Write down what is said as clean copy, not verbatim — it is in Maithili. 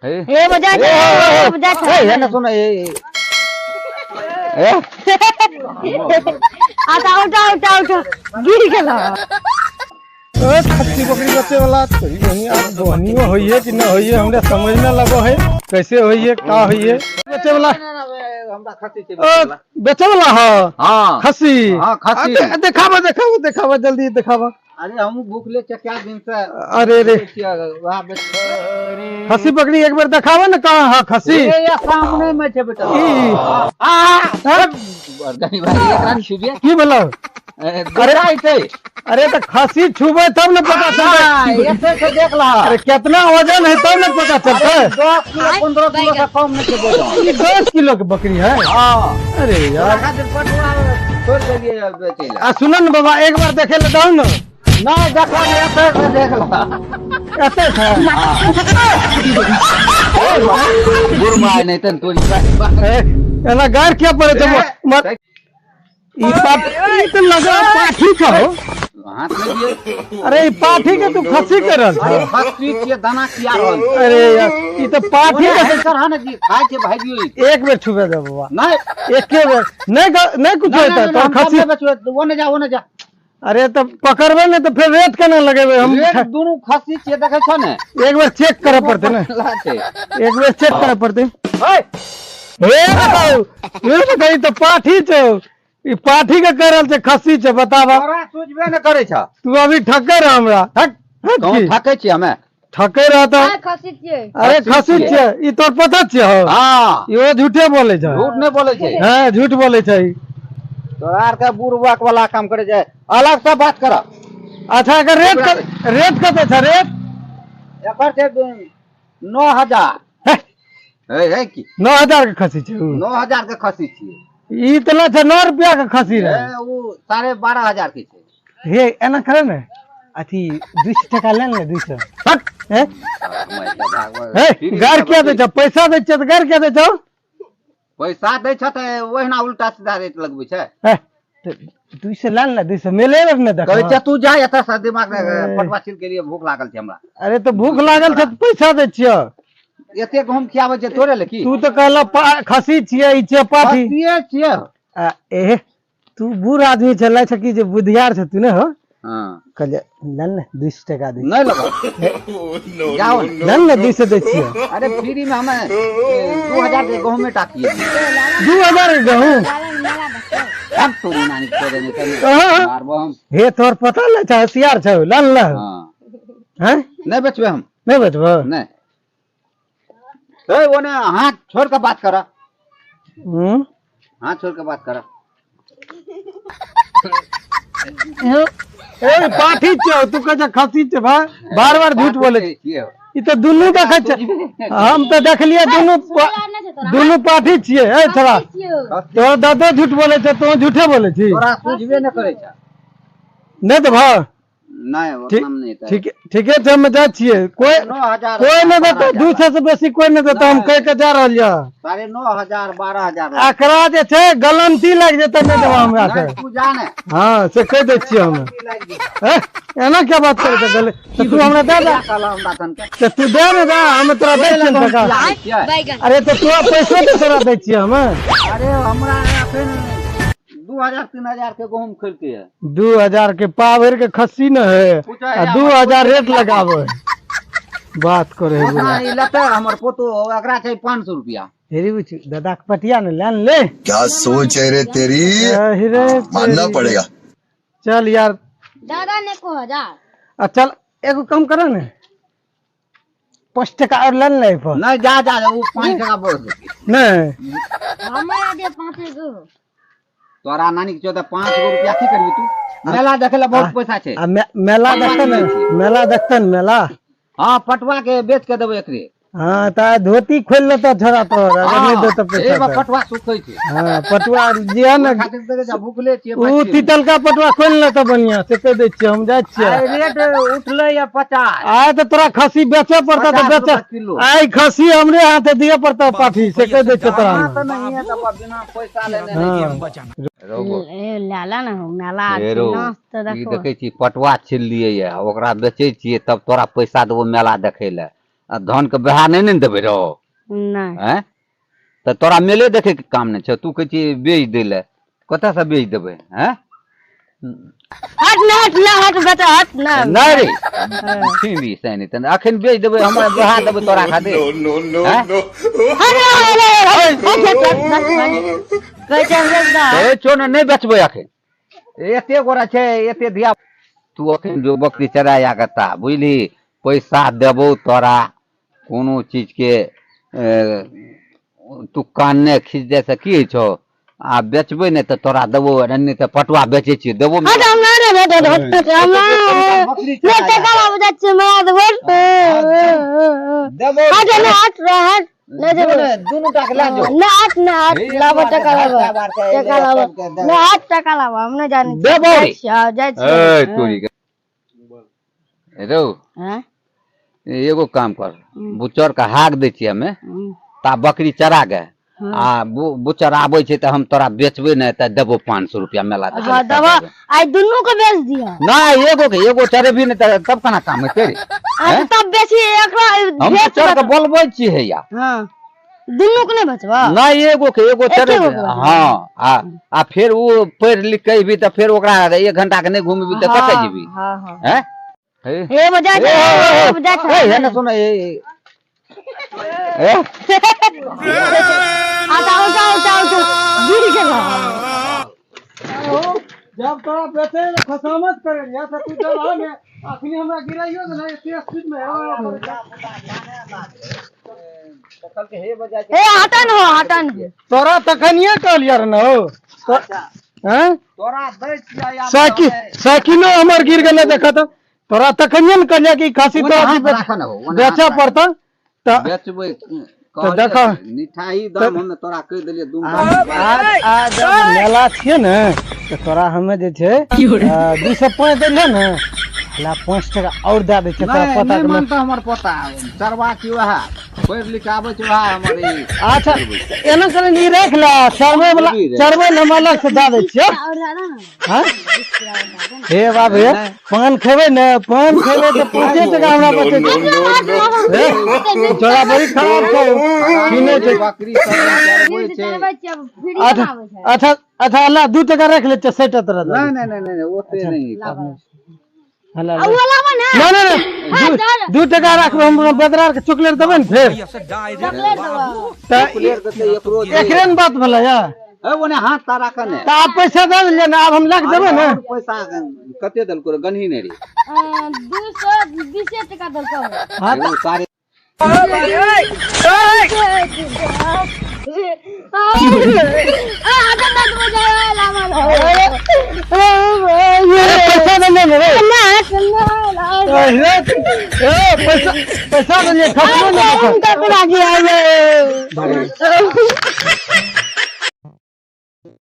हे हे बजा छै हे बजा छै हे ने सुन ए ए अच्छा उठा उठा उठा गिर गेल ओ खस्सी बकरी बेचे वाला तो बहनियो होइए कि न होइए हमरा समझ न लगो है कैसे होइए का होइए बेचे वाला हमरा खस्सी छै ओ बेचे वाला हो हां खस्सी हाँ, खस्सी। देखावा देखावा देखावा जल्दी देखावा अरे हम भूखले छै क्या दिन से अरे रे वहाँ बेच खस्सी बकरी एक बार देखावा ना कहाँ है खस्सी ए या सामने में छै बेटा ई। आ हाँ, बरगनी भाई एकरा ने छुबिए की बोलो अरे छै अरे तो खस्सी छुबे तब न पता चलते एते से देख ला अरे कितना वजन है तब न पता चलते 10 किलो 15 किलो से कम नहीं छै वजन ई 10 किलो के बकरी है हां अरे यार खातिर पटुआ छोड़ देलिए बेचै ला आ सुनो न बाबा एक बार देखे ले जाओ न नहीं देखो ने एते से देख ला एते छै गुरमाय नहीं तन तोरी ए, एना गार क्या पड़े तो मत ई पाप ई तो लगा पाठी का हो हाथ में दिए अरे ई पाठी के तू खस्सी कर रहल अरे छौ खस्सी के दाना किया रहल छै। अरे यार ई तो पाठी ओने के है सर हाँ जी खाय छै भाई जी एक बेर छुबे दे बाबा नहीं एके बेर नहीं नहीं कुछ नहीं, होता नहीं, तो हम खस्सी सब नहीं बचबै, ओने जा ओने जा अरे तो पकड़बे नहीं तो फिर रेट केना लगेबे हम रेट दुनू खस्सी छियै देखै छौ ने एक बेर चेक करे पड़ते ने ला छै। एक बेर चेक करे पड़ते हे बताओ हे बताओ ई तो पाठी छौ ई पाठी के करल छै खस्सी छै बताबा तोरा सुझबे ने करै छ तू अभी ठके रह हमरा ठक हट तों की? ठकै छी हमे ठके रह तो खसी छियै अरे खस्सी खस्सी छियै। छियै ई तोर पता छियै हो हाँ इहो झूठे बोले छै झूठ नहि बोलै छै हाँ झूठ बोले छै ई। तोरा आर के बुढ़बाक वाला काम करै छै अलग से बात कर अच्छा एकर रेट रेट कते छै रेट एकर छै 9,000 हे, हे हे की 9,000 के खस्सी छै उ। 9,000 के खस्सी छियै ई इतना छै 9 रुपया के खस्सी रहे ए, उ 12,500 के छै हे एना करे ने अथी 200 टका ले ने 200 हट हे हे गार क्या दै छौ पैसा दै छियै तऽ गार क्या दै छौ पैसा दै छ तऽ ओहिना उल्टा सीधा रेट लगबै छै हे 200 ले ने 200 मिले ने देख कहै छै तू जा एतऽ से दिमाग पटवा छिल के लिए भूख लागल छै हमरा अरे तऽ भूख लागल छै तऽ पैसा दै छियै एते गहूम खियाबै छै तोरे ले की तू तऽ कहला खस्सी छियै ई छियै पाठी खस्सिये छियै आ, एहे तू बूढ़ आदमी छै लै छै कि जे बुधियार छै तू ने हो हाँ कहलियै ले ने 200 टका दै नहीं लगो जाओ ने। ले ने 200 दै छियै अरे फ्री में हमें 2,000 के गहूम में टाकिए 2,000 के गहूम अब तोरी नानी के देने के हाँ। मारबो हम हे तोहर पता ले छै होशियार छै ले ने ले हाँ हैं नहीं बेचबे हम नहीं बेचबो नहीं ए ओने हाथ छोड़ के बात कर हम्म हाथ छोड़ के बात कर ए पाठी छौ तू कहै छै खस्सी छै भाई बार बार झूठ बोले छै छियै ई तऽ दुनू देखै छै हम तऽ देखलियै दुनू दुनू पाठी छियै ए छोरा तोहर दादो झूठ बोले छै तू झूठे बोले छी तोरा सुझबे नहीं करे छै नहि देबह नहीं ठीक ओतना में नहीं ठीक ठीके छै हम जाइ छियै कोई 9,000 कोई नहि देतै 200 से बेसी कोई नहि देतै हम कहि के जा रहल यऽ 9,500 12,000 एकरा जे छै गलंती लागि जेतै नहि देबह हमरा से नहीं, तू जाने हँ से कहि दै छियै हम ए एना क्या बात करै छै गले तऽ तू हमरा दे दे कहला हमरा तन के तऽ तू दे ने दे हम तोरा दै छियै ने टका बैगन अरे तऽ तोरा पैसो तऽ तोरा दै छियै हम अरे हमरा एखन 2,000 3,000 के गहूम खेलते है 2,000 के पावर के खस्सी न है पूछो आ है, 2,000 रेट लगावे बात करे है ओतना ई लेतै हमर पोतो एकरा छै 500 रुपया हेरी बुझ दादा के पटिया ने ले ने ले क्या सोच है रे तेरी अरे मानना पड़ेगा चल यार दादा ने को हजार आ चल एगो कम करो ने 5 टका और ले ने ले पर नहीं जा जा ओ 5 टका बढ़ देतै नहीं हमरा दे पाँच गो तोरा नानी के चौदह 5 गो रुपया की करबी तू मेला देखे ला बहुत पैसा छै आ मेला देखते ने मेला देखते ने मेला हाँ पटवा के बेच के देबै एकरे हाँ तऽ धोती खोलि लेतौ छोरा तोहर अगर नहि देतौ ए पैसा बा तऽ। पटवा सुखै छै हाँ पटुआ जे है ने खातिर देखे छै भूखले छियै ओ तितलका पटुआ खोलि लेतौ बढ़िया से कहि दै छियै हम जाइ छियै आइ रेट उठलै या 50 आइ तऽ तोरा खस्सी बेचे पड़तौ तऽ 50 बेचे रुपया किलो। आइ खस्सी हमरे हाथे दिअ पड़तौ पाठी से कहि दै छियै तोरा हाँ हम। तऽ नहीं है तऽ बिना पैसा लेने हाँ रहो ए लाला ना हो मेला हेरो नाच तऽ ई देखो देखै छी पटुआ छिललियै या ओकरा बेचै छियै तब तोरा पैसा देबो मेला देखै लए आ धान के बहा नहि ने देबै रौ। नहि। आँय, तऽ तोरा मेले देखे के काम नहि छौ, तू कहै छी बेच दै लए, कतऽसँ बेच देबै? आँय, हट ना, हट ना, हट बेटा, हट ना। नहि रे, छिनबी से नहि तऽ अखन बेच देबै, हमरा बहा देबै तोरा खातिर। No, no. आँय? No. हट, हट, हट, हट, हट, हट, हट। कहै छै हम बेच दह। ए छौ ने, नहि बेचबै अखन, एते गोरा छै, एते धिया तू अखन जो बकरी चराया के ता, बुझली? पैसा देबौ तोरा, कोनो चीज के तू कान नहि खींच दे से की होइ छौ? आ बेचबै नहि तऽ तोरा देबौ, नहि तऽ पटुआ बेचै छियै, देबौ। हट, हम ना रे, हट, हट, हट, हम ना नहि टका लाबऽ जाइ छियै, मेला देबै। देबौ। हट ना, हट रे, हट, नहि देबै। दुनू टा के लए जो। ना, हट ना, हट, लाबऽ टका, लाबऽ टका, लाबऽ ना, हट, टका लाबऽ, हम नहि जानै छियै। देबौ रे। जाइ छियै, हँ, जाइ छियै। ए तोरी के रौ। हँ? एगो काम कर, बुच्चर के हाक दै छियै हमे, ता बकरी चरा के आ बुच्चर आबै छै तऽ हम तोरा बेचबै ने तऽ देबो 500 रुपया मेला देखै हँ लए। देबऽ, आइ दुनू के बेच दिअ। नहि, एगो के, एगो चरेबही ने तऽ तब केना काम हेतै रे? आ तब बेसी एकरा हम बेच। बुच्चर के बोलबै छियै हैया। हँ, दुनू के नहि बेचबऽ? नहि, एगो के, एगो एके चरेबै। गो के बेचबै? हँ, आ फेर ओ पढ़ि लिख के अयबही तऽ फेर ओकरा एक घंटा के नहि घुमेबही तऽ कतऽ जेबही? हँ हँ। हैं? हे हे बजा छै, हे बजा छै। हे ने सुन, ए ए अच्छा, उठा उठा उठा, गिर गेल। जब तोरा बेचे खसामत करे रहिया तऽ तू जब आ ने, अखनी हमरा गिराइयो देना एते स्पीड में। ए हटन हो, हटन हो। तोरा तखनिये कहलियै रह ने हो, हैं? तोरा दै छियै आब। साइकिल, साइकिलो हमर गिर गेलै। देखा तऽ, तोरा तखनिये ने कहलियै कि खासी ओने तोरा हाथ बेच- राखऽ ने हो, ओने बेचऽ हाथ राखऽ। पड़तौ तऽ। बेचबै तऽ देखऽ। मिठाई दाम हमे तोरा कहि देलियै दू। आज आज जब मेला छियै ने तऽ तोरा हमे जे छै 205 देलियै ने, ला 5 टका आओर दए दै छियै तोरा नहि पोता नहि के। मानता हमर पोता चरवा की, वएह पढ़ि लिख आबै छै, वएह हमर ई। अच्छा, एना करे, ई राखि ले, चरबै वाला चरबै लए हम अलग से दए दै छियै। और दादा ना। हाँ? हे बाबू, हे पान खेबै ने, पान खेबै तऽ 5 टका हमरा बचै छै। हे, तोरा बड़ी खराब छौ, किनै छै। बकरी सब चरबै छै। चलबै छियै, फ्री अच्छा आबै छै। अच्छा अच्छा, अल्लाह, 2 टका राखि लै छियै, 60 तोरा दए नहि दै। नहि नहि नहि, ओते नहि। हला, आ उ लाबऽ ने। नहि नहि नहि, 2 टका राखबै, हम बदरा के चॉकलेट देबै ने फेर। चॉकलेट देबऽ। तऽ प्लेट देतै एकरो। एकरे ने बात भेलै या। ए ओने हाथ ता राखऽ ने। तऽ आब पैसा दऽ देलियै ने, आब हम लए कऽ देबै ने। और पैसा कते देलको रे? गनही नहि रे। 220 टका देलकौ। हाँ। एगो साढ़े अरे पैसा देलियै ने रे, अरे, ए पैसा, पैसा देलियै, खसबो ने।